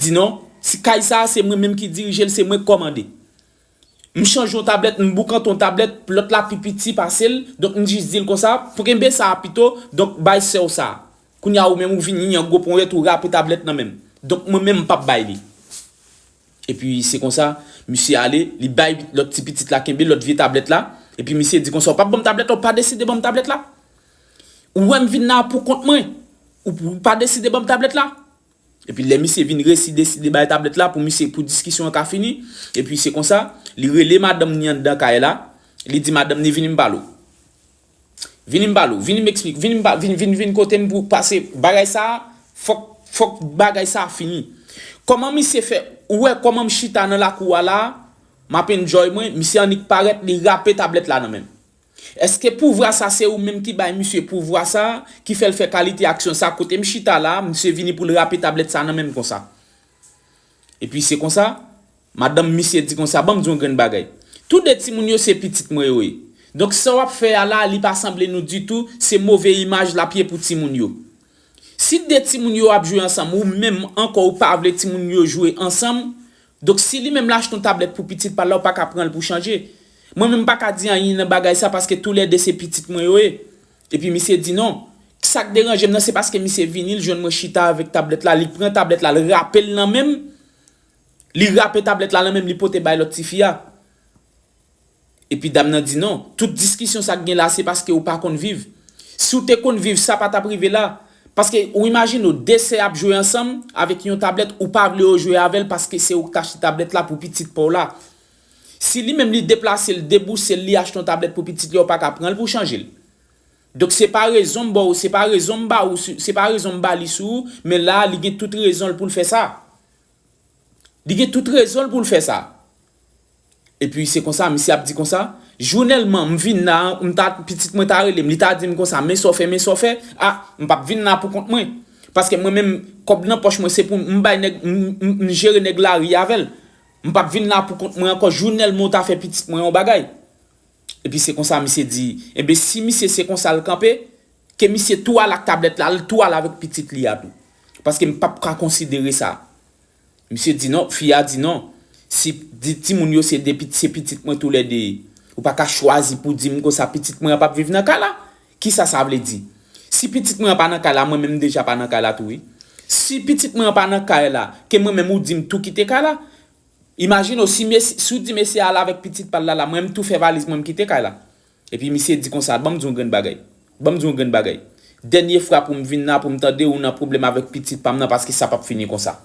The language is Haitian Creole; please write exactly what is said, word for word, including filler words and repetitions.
Di non, si kay sa a se mwen menm ki dirije l, se mwen k kòmande. M chanje yon tablèt, m boukante yon tablèt, lòt la pi piti pase l, donk m jis di l konsa, kenbe sa a pito, donk bay sè w sa a. Kounye a ou menm ou vini, yon gwo ponyèt, ou rape tablèt nan men m. Donk mwen menm m p ap bay li. Epi se konsa, misye ale, li bay lòt ti pitit la kenbe lòt vye tablèt la. Epi misye di konsa, ou p ap ban m tablèt la, ou pa deside ban m tablèt la. Ou wè m vin la pou kont mwen, ou, ou pa deside ban m tablèt la. Epi lè misye vin resi deside bay tablèt la pou misye, pou diskisyon an ka fini, epi se konsa, li rele madanm ni anndan kay la, li di madanm ni vini m pale w. Vini m pale w, vini m eksplike, vini m pa, vin, vin, vin kote m pou pase bagay sa a, fòk, fòk bagay sa a fini. Kòman misye fè, ou wè kòman m chita nan lakou a la, m ap enjoy mwen, misye annik parèt, li rape tablèt la nan men m. Èske pouvwa sa se ou menm ki bay misye pouvwa sa, ki fè l fè kalite aksyon sa, kote m chita la, misye vini pou l rape tablèt sa nan men m konsa? Epi se konsa, madanm misye di konsa, ban m di yon grenn bagay. Tou de timoun yo se pitit mwen yo ye. Donk sa w ap fè a la, li pa sanble nou ditou, se move imaj l ap ye pou timoun yo. Si de timoun yo ap jwe ansanm, ou menm ankò ou pa vle timoun yo jwe ansanm, donk si li menm l achte yon tablèt pou pitit pa l la, ou pa ka pran l pou chanje. Mwen menm m pa ka di anyen nan bagay sa paske toulède se pitit mwen yo ye. Epi misye di non. Sa k deranje m nan se paske misye vini, l jwenn mwen chita avèk tablèt la, li pran tablèt la, l rape l nan men m, li rape tablèt la nan men m, li pote bay lòt tifi a. Epi dam nan di non, tout diskisyon sa k gen la se paske ou pa konn viv. Si w te konn viv, sa pa t ap rive la. Paske ou imajine w, de sè ap jwe ansanm avèk yon tablèt, ou pa vle yo jwe avè l paske se ou k t achte tablèt la pou pitit pa w la. Si li menm li deplase l, debouse l, li achte yon tablèt pou pitit li, ou pa ka pran l pou chanje l. Donk se pa rezon m ba w, se pa rezon m ba w, se pa rezon m ba li sou ou, men la li gen tout rezon l pou l fè sa. Li gen tout rezon l pou l fè sa. Epi se konsa, misye ap di konsa, jounèlman m vin la, m ta, pitit mwen ta rele m, li ta di m konsa, men sa w fè, men sa w fè, a, m p ap vin la pou kont mwen. Paske mwen menm, kòb nan pòch mwen, se pou m bay nèg, m, m, m jere nèg lari avè l. M p ap vin la pou kont mwen ankò, jounèlman w ta fè pitit mwen yon bagay. Epi se konsa misye di, enben si misye se konsa l kanpe, ke misye tou al ak tablèt la, l tou al avèk pitit li a tou. Paske m p ap ka konsidere sa. Misye di non, fi a di non. Si di timoun yo se de pit-, se pitit mwen toulède ye. Ou pa ka chwazi pou di m konsa pitit mwen an p ap viv nan kay la. Kisa sa vle di? Si pitit mwen an pa nan kay la, mwen menm m deja pa nan kay la tou wi. Si pitit mwen an pa nan kay la, ke mwen menm ou di m tou kite kay la, imajine w, si mesye, si w di mesye a al avèk pitit pa l la, la, mwen m tou fè valiz mwen m kite kay la. Epi misye di konsa, ban m di yon grenn bagay. Ban m di yon grenn bagay. Dènye fwa pou m vin la, pou m tande ou nan pwoblèm avèk pitit pa m nan, paske sa p ap fini konsa.